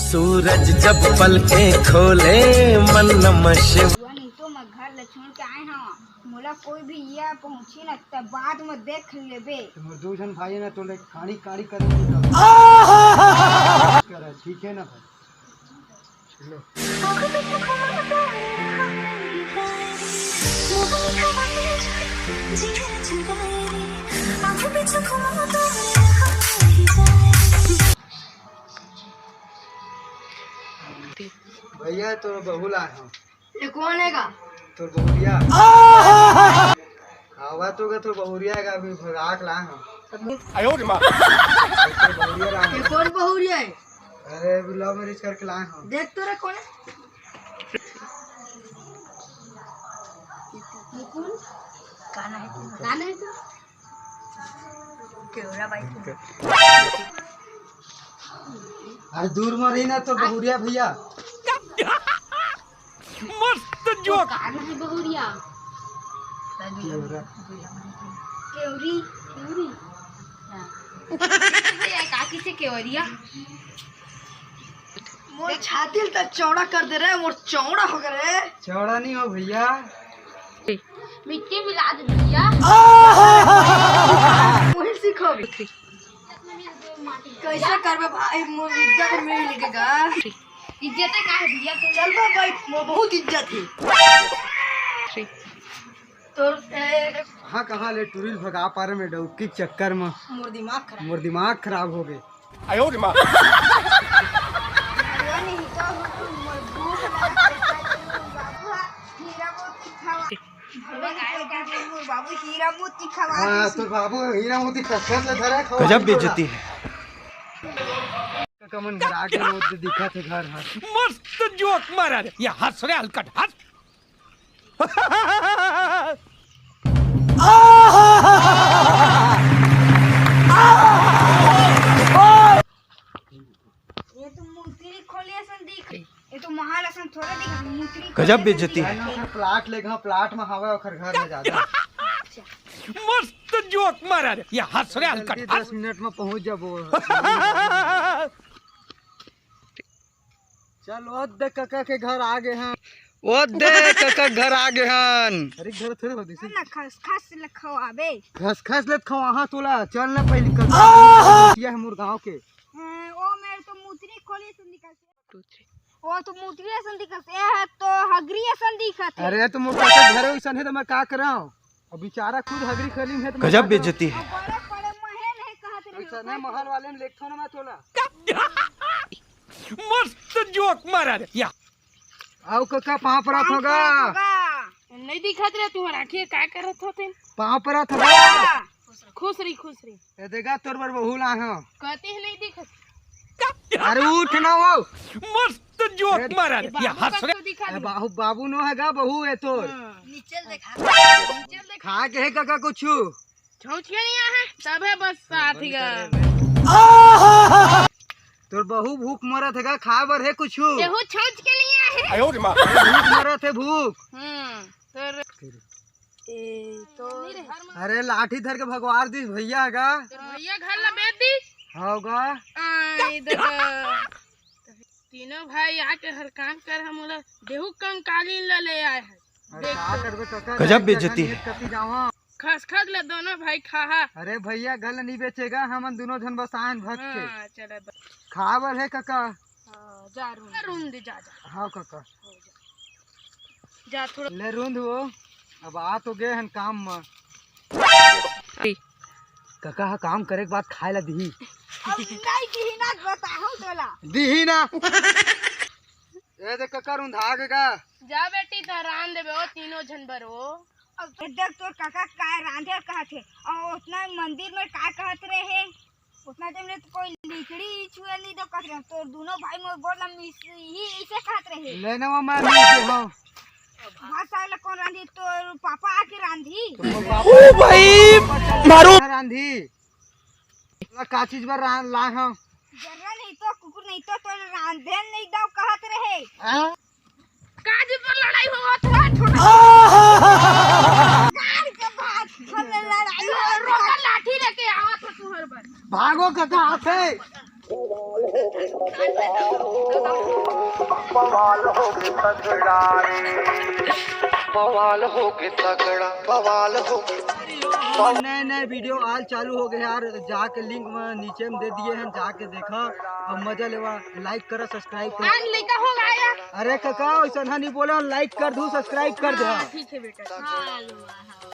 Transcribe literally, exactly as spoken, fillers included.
सूरज जब पलके खोले, मन नमः शिवाय। नहीं तो मैं घर ले छोड़ के आए हूँ, मोला कोई भी या पहुँची न, तब बाद में देख लेबे। तो मोर दू झन भाई ना, तो ले काड़ी काड़ी कर। ठीक है ना भाई? भैया, तोर बहू लाए हूँ। ये कौन है का? तोर बहुरिया। आवा तो का तोर बहुरिया का अभी भगा के लाए हूँ। आयो रे माँ। तोर बहुरिया लाए ये हूँ। कौन बहुरिया है? अरे, अभी लव मैरिज करके लाए हूँ। देख तो रे कौन है? मुकुल? कौन है तू? कौन है तू? केवरा भाई। अरे दूर में रही ना तो बहुरिया भैया। मस्त जोक। कौन है बहुरिया? केवरा। केवरी, केवरी। हाँ। ये काकी से केवरिया। मोर छाती ल त चौड़ा कर दे रे, मोर चौड़ा हो गए रे। चौड़ा नहीं हो भैया। मिट्टी मिला दे भैया। वही सीखो। कैसे करबे भाई, मोर इज्जत मिल गएगा। इज्जत का है भैया? चल बे भाई, मोर बहुत इज्जत है। तोर ए, हाँ, कहाँ ले टुरी ल भगा पारे में डौकी के चक्कर में। मोर दिमाग खराब। मोर दिमाग खराब हो गए। आयो रे माँ। अरे नहीं तो मोर भूख लगा है, बाबू, हीरा मोती खवा। भगवान के दे दे, मोर बाबू हीरा मोती खवा हाँ, दे। तोर बाबू हीरा मोती खसखस ले धरे, खवा गजब दे बेइज्जती तोला। है। कमन घर आके रोज दिखत हे घर हर। मस्त जोक मारा रे, ये हंस रे हलकट, हंस। ये तो मूतरी खोली असन दिख, ये तो महाल असन थोड़ा दिख, मूतरी गजब खोली असन बेइज्जती दिख। है। प्लाट लेगा, प्लाट में हवा ओखर घर में ज्यादा। मस्त जोक मारा रे, ये हंस रे हलकट, जल्दी हंस। दस मिनट में पहुंच जाबो। चल, ओ दे कका के घर आ गे हन। ओ दे कका के घर आ गे हन। अरे घर थोड़े होती सी। ना खस खस लखवाबे। खस खस लेत खवाहा तोला। चल ना पहली कका। ये है मोर गांव के। हाँ, ओ मेरे तो मूतरी खोली से निकल के। ओ तो मूतरी असन दिखत, ए है तो हगरी असन दिखत है। अरे तो मोर कका घर वैसन है तो मैं का कराऊं? अब बेचारा खुद हगरी खोली में है तो मैं गजब का बेइज्जती कराऊं? है। अब बड़े बड़े महल है कहत रहे हो। ऐसा नहीं, महल वाले में लेखथो ना मैं तोला। मस्त जोक मारा रे या। आओ कका, पाँव परत होगा। नहीं दिखत रे तुम्हारा आँखी, का करत हो तुम? पाँव परत होगा। खुश रही, खुश रही। ए देखा, तोर बर बहू ला हूँ। कहती है नहीं दिखत। अरे उठ ना वो। मस्त जोक मारा रे। ये बाबू हंस का रे। तो दिखा ए दो। बाबू, बाबू नो है गा, बहू है तोर। हाँ। नीचे देखा, नीचे देखा। खा के है कका कुछ? छौंच के नहीं आए हैं, तब है बस साथ ही गा। तोर बहू भूख मरत है गा, खाए बर है कुछ? केहू छौंच के नहीं आए हैं। आयो रे माँ। भूख मरत है, भूख। हम्म, तोर ए, तो अरे लाठी धर के भगवार दी भैया गा। तोर भैया घर ला बेच दी। हाँ गा। आ, इधर तीनों भाई आके हर काम कर हम ओला देहू कंकालीन ला ले आए हैं। अरे का करबे कका, गजब बेइज्जती है। कति जावा। खस खस ले दोनों भाई खाहा। अरे भैया घर ला नहीं बेचेगा, हमन दोनों झन बस आयन भग के। हाँ, चला बस। खा बर है कका। हाँ, जा रूंद, रूंद दे, जा, जा। हाँ कका। जा थोड़ा। ले रूंद वो, अब आ तो गए हन काम में। कका ह काम करे के बाद खाए ला दिही। अब नहीं दिही ना, बताहूं तोला। दिही ना। ए दे कका, रूंधा गे गा। जा बेटी, त रांध देबे ओ तीनों झन बर ओ। अब देख तोर कका काय रांधे कहत हे, और उतना मंदिर में काय कहत रहे, उतना टाइम ले तो कोई लिकड़ी छुए नहीं दो कहत रहे। तोर दोनों भाई मोर गोड़ ला मिस ही इसे कहत रहे। ले ना वो मैं मिस दे हूँ। भात साग ला कौन रांधी? तोर पापा आके रांधी। ओ भाई, मारो। रांधी। ला का चीज बर रांध ला हूँ? जर्रा नहीं तो कुकुर नहीं तो तोर रांधे नहीं दो कहत रहे। हाँ? काजी पर लड़ाई होवत है, छोटा। गाड़ के भाग, हमें लड़ाई हो, रोका लाठी लेके आवत है तुहर बर। भागो कका आथे। बवाल हो गया तगड़ा रे, बवाल हो गया तगड़ा, बवाल हो गया। और नए नए वीडियो आल चालू हो गए यार, जाके लिंक में नीचे में दे दिए हैं, जाके देखा और मजा लेवा। लाइक करा, सब्सक्राइब करा। अरे कका, वैसा नहीं बोला, लाइक कर दू, सब्सक्राइब कर दे। ठीक है बेटा।